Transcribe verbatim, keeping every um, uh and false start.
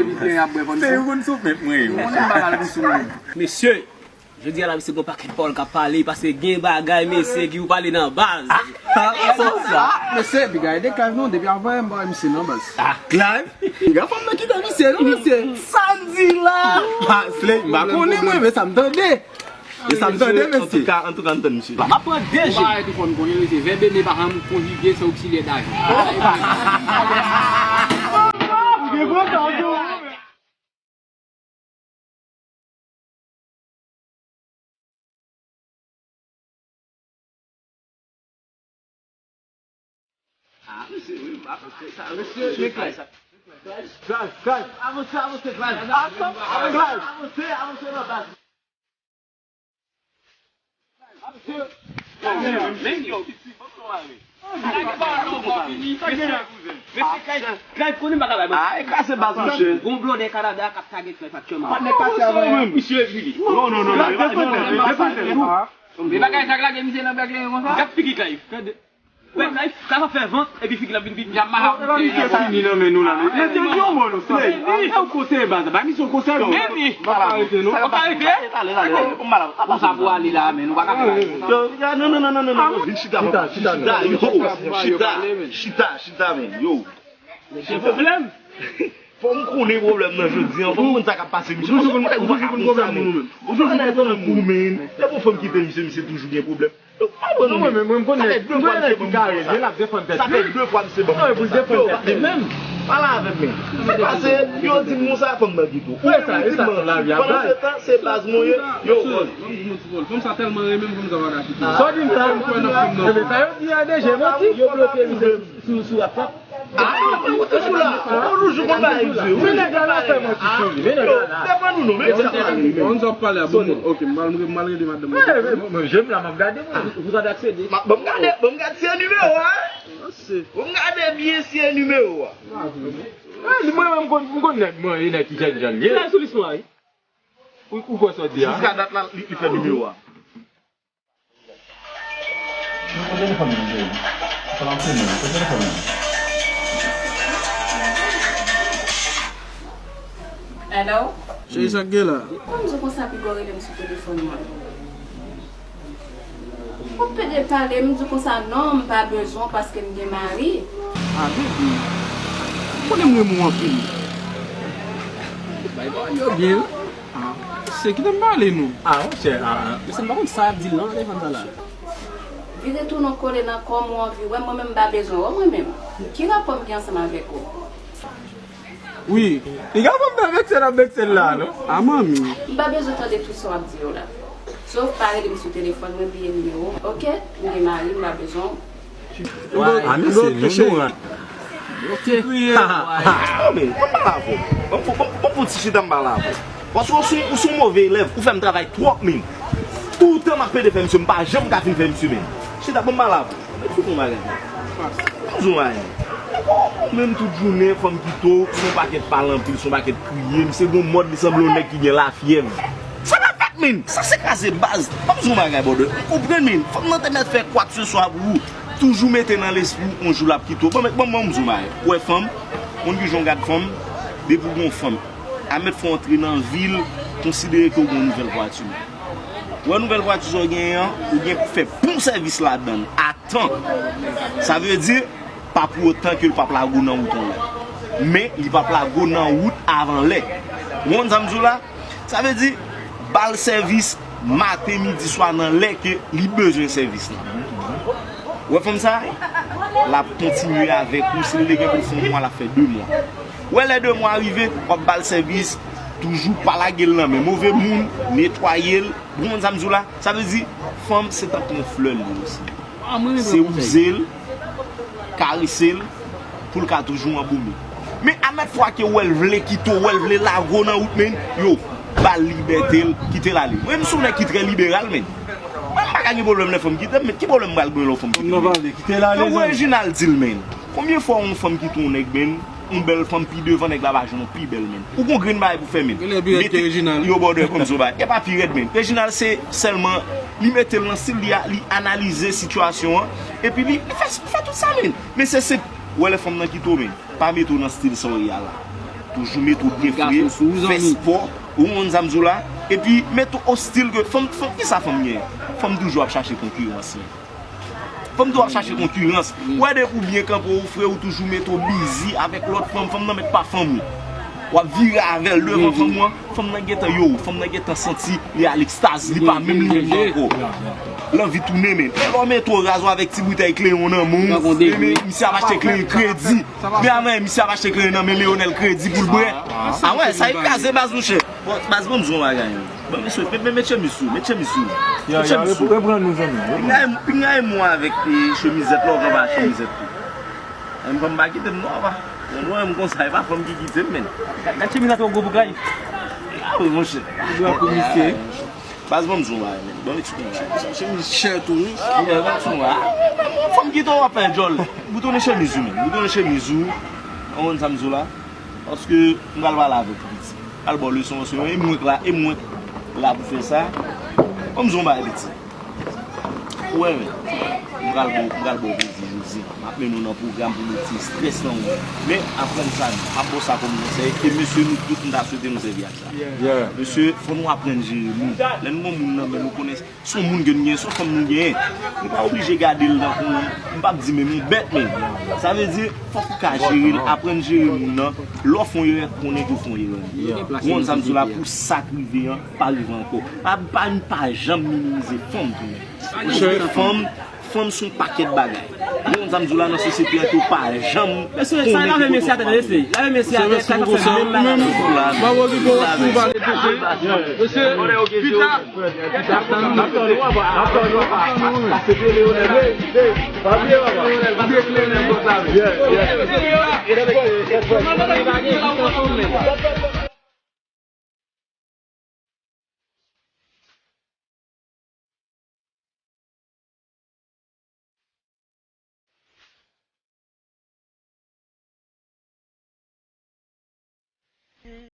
Li te ap bwè vann. Se yon konn sou mèt mwen yo. Mwen pa mal konn sou mwen. Mesye, jodi a la, misye gon pakèt pawòl k ap pale, paske gen bagay, mesye, ki pou pale nan baz. Mesye, piga ede Clive non, depi avan m pa wè misye nan baz. Ah, Clive? Piga fò m nan kite misye non, mesye. Sa m di la? Ah, Slay, m pa konnen mwen, men sa m tande. E sa m tande, mesye. Antouka, antouka, m tann misye. M ap pran de je. Ou pa wè tou fò m konnen, mesye. Vèb eme pa janm konjige san oksilyè dajan. Ah, mesye, wi, pa, mesye, sa, mesye, mesye, Clive, Clive, Clive, avanse, avanse, Clive. Avanse, avanse, avanse nan baz. Mesye, men yo, mesye, Clive, Clive konnen m pa ka bay manti. Ah, e kraze baz, monchè. Gon blòdè Kanada k ap tage Clive aktyèlman. Patnè k pase avè. Misye vini. Non, non, non, non. Li ap defann tèt li, li ap defann tèt li. Men bagay sa k lage misye nan bèk li konsa. Gad figi Clive. Wè, Clive, Clive ap fè vant, epi figi l ap vin pi. Y ap mache. E pa misye fini nan men nou la, non. Mesye, di yon mo, non, Slay. E yon konsèy, baz. Ba misye yon konsèy, non. Vini. Pa arete, non. Ou pa arete? Talè, talè, talè. Konsa pou ale la, men nou pa ka fè bagay. Yo, yo, non, non, non, non, non, non. Vin chita, chita, chita, yo, chita, chita, chita, men, yo. Gen pwoblèm? Fò m konnen pwoblèm nan jodi a, fò m konn sa k ap pase, misye. Ou toujou konn, ou toujou konn pwoblèm nou menm. Ou toujou konn pwoblèm nou menm. Depi yon fanm kite misye, misye toujou gen pwoblèm. Yo, pa ban nou menm. Mwen, mwen, mwen konnen, mwen konnen ki kare, men l ap defann tèt li. Sa fè de fwa misye ban m. Non, e pou l defann tèt li menm. Pale avè m, men. Sa k pase, yo di m konsa, fanm nan kite w. Ou menm ou di m manti. Pandan se tan, se baz mwen ye. Yo, fanm sa tèlman renmen m, fanm sa pa ka kite m. Sa w di m sa, m kwè nan fanm nan. Sa yo di a deja, manti. Yo bloke misye sou, sou WhatsApp. Ah, ou toujou la. Ou toujou konn bagay di. Men nèg la nan fè manti sou li. Men nèg la la. Devan nou non, men sa pale. Bon, sa pale a bon moun. Ok, m al, m al rele madanm mwen. Mwen, mwen, je m la, m ap gade mwen. Vous avez accédé. Ban m gade, ban m gade se nimewo a. Ban m gade byen se nimewo a. Mwen menm m konn, m konn nèg mwen, e nèg ki jèn jèn li ye. Ou, ou kwè sa w di a? Jiska dat la, li, li fè nimewo a. Pran telefòn nan, cheri. Pran telefòn nan, pran telefòn nan. Hello? Cheri, sa k gen la? Ou konn di konsa piga w rele m sou telefòn mwen. Ou pede pale, m di konsa non, m pa bezwen w paske m gen mari. Ah, bebe. Ou konnen m renmen w anpil. Bay pawòl yo byen, wi. Ah, se kite m pale non. Ah, monchè, ah, ah. Mesye, m pa konn sa y ap di l non nan telefòn sa la. Vire tounen w kole nan kò m, ou anvi wè m, mwen menm m pa bezwen wè w mwen menm. Ki rapò m gen ansanm avèk ou? Wi, piga fanm nan vekse l ap vekse l la non. Ah, manmi. M pa bezwen tande tout sa w ap di yo la. Sof pa rele m sou telefòn, mwen bliye nimewo w, ok? M gen mari, m pa bezwen w. Ah, mesye, nou, nou ran. Yo te kriye. Ah, men, ban m pale avè w. Ban m, ban m, ban m fè yon ti chita, m pale avè w. Paske ou se, ou se yon move elèv, ou fè m travay twòp, men. Toutan m ap pede fè misye, m pa janm ka fin fè misye, men. Chita, ban m pale avè w. Mèt sou yon bagay. Ban m di w yon bagay. Ou menm tout jounen, fanm kite w, se yon pakèt pale anpil, se yon pakèt kriye, misye gon mòd, li sanble yon nèg ki gen lafyèv. Sa pa fèt, men. Sa se kraze baz. Ban m di w yon bagay, brother. M konprann, men. Fanm nan te mèt fè kwakseswa pou ou. Toujou mete nan lespri w, yon jou l ap kite w. Bon, men, bon, bon, m di w yon bagay. Ou wè fanm, moun ki jan w gad fanm, depi w gon fanm, a mèt fè w antre nan vil, konsidere ke w gon nouvèl vwati. Ou wè nouvèl vwati sa w genyen an, ou gen pou fè bon sèvis ladan l, a tan. Sa vle di, pa pou otan ke l p ap lage w nan wout anlè. Men, li p ap lage w nan wout avan lè. Ou konprann sa m di w la? Sa vle di, ba l sèvis maten, midi, swa nan lè ke li bezwen sèvis lan. Ou wè fanm sa? L ap kontinye avèk ou, si l te gen pou l fè yon mwa, l ap fè de mwa. Ou wè lè de mwa rive, w ap ba l sèvis, toujou pa lage l nan men move moun, netwaye l. Ou konprann sa m di w la? Sa vle di, fanm se tankou yon flè l ye osi. Se wouze l, karese l, pou l ka toujou anbome. Men a mèt fwa ke w wè l vle kite w, w wè l vle lage w nan wout, men, yo, ba l libète l, kite l ale. Mwen, m se yon nèg ki trè liberal, men. Mwen, m pa ka gen pwoblèm lè fanm kite m, men ki pwoblèm m pral gen lè yon fanm kite m? Tankou Reginald di l, men. Konbyen fwa yon fanm kite yon nèg, men? Yon bèl fanm pi devan, nèg la pa jwenn yon pi bèl, men. Ou gon grenn bagay pou fè, men. Genlè pi rèd ke Reginald. Yo, brother, ban m di w yon bagay. E pa pi rèd, men. Reginald se sèlman, li mete l nan stil li a, li analize sitiyasyon an, epi li, li fè, li fè tout sa, men. Men se senp. Ou wè lè fanm nan kite w, men, pa mete w nan stil sa w ye a la. Toujou mete w byen fre, fè spò, ou konn sa m di w la. Epi mete w ostil ke fanm, fanm, kisa fanm gen? Fanm toujou ap chache konkirans li. Fanm tou ap chache konkirans. Ou wè depi w byen kanpe w fre, ou toujou mete w bizi avèk lòt fanm, fanm nan mèt pa fanm ou. W ap vire avè l devan fanm ou an, fanm nan gentan yo, fanm nan gentan santi li a lekstaz, li pa menm li menm nan ankò. L anvi tounen men. Lè w mete w razo avèk ti boutèy kleyon nan men w, men misye ap achte kleyon kredi. Men avan misye ap achte kleyon nan men Leonel kredi pou l bwè. A wè, sa e kraze baz mouche. Bon, baz, ban m di w yon bagay. Bon, mesye, met, met, met chemiz sou, met chemiz sou. Met chemiz sou. Reprann nou, zanmi. Pinga, pinga e mwen avèk e, chemizèt la, ou pran pa chemizèt tou. M pa m pa kite m non, apa. Mwen, mwen, m konsa, e pa fanm ki kite m, men. Gad, gad chemiz la twò gwo pou kay. A wi, monchè. Ou dwe pou misye. Baz, ban m di w yon bagay, men. Ban m eksplike w yon bagay. Chemiz chè tou, wi. A, ban m di w yon bagay. Fanm kite w ap fè djòl. Boutonnen chemiz ou, men. Boutonnen chemiz ou. Ou konn sa m di w la? Paske m pral pale avèk ou, piti. M pral ba w leson, paske e mwen k la, e mwen k la pou fè sa. Ban m di w yon bagay, piti. Ou wè, men, m pral ba w, m pral ba w plezi jodi a. M ap mennen w nan pwogram pou mete estrès nan ou. Men, aprann sa, non. M ap ba w sa kòm konsèy. E mesye, nou tout, m ta swete nou sèvi ak sa. Mesye, fò nou aprann jere moun. Lè nou gen yon moun nan men nou, konnen se yon moun ke nou genyen, se yon fanm nou genyen. Nou pa oblije gade l tankou, m p ap di menm yon bèt, men sa vle di, fòk ou ka jere l, aprann jere moun nan. Lè w fè yon erè, konnen ke w fè yon erè. Ou konn sa m di w la, pou sa k rive an pa rive ankò. Pa, pa, pa janm minimize fanm tou. Paske fanm, fanm se yon pakèt bagay. Ou konn sa m di w la, nan sosyete an tou, pa janm. Mesye, sa lave mesye atè, mesye. Lave mesye atè, sa pa fè menm bagay. Mesye, pita.